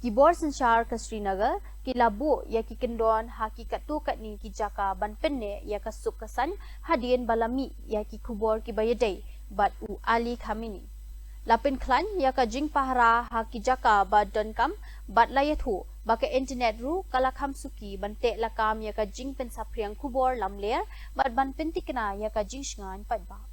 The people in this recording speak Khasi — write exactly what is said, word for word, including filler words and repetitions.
Ki bor synshar ka Srinagar ki la buh ïa ki kyndon ha ki katto katne ki jaka ban pynneh ïa ka suk ka saiñ hadien ba la mih ïa ki khubor kiba ïadei bad u Ali Khamenei. La pynkhlaiñ ïa ka jingpahara ha ki jaka ba donkam bad la ïathuh ba ka internet ruh ka la kham suki ban teh lakam ïa ka jingpynsaphriang khubor lamler bad ban pyntikna ïa ka jingshngaiñ paidbah.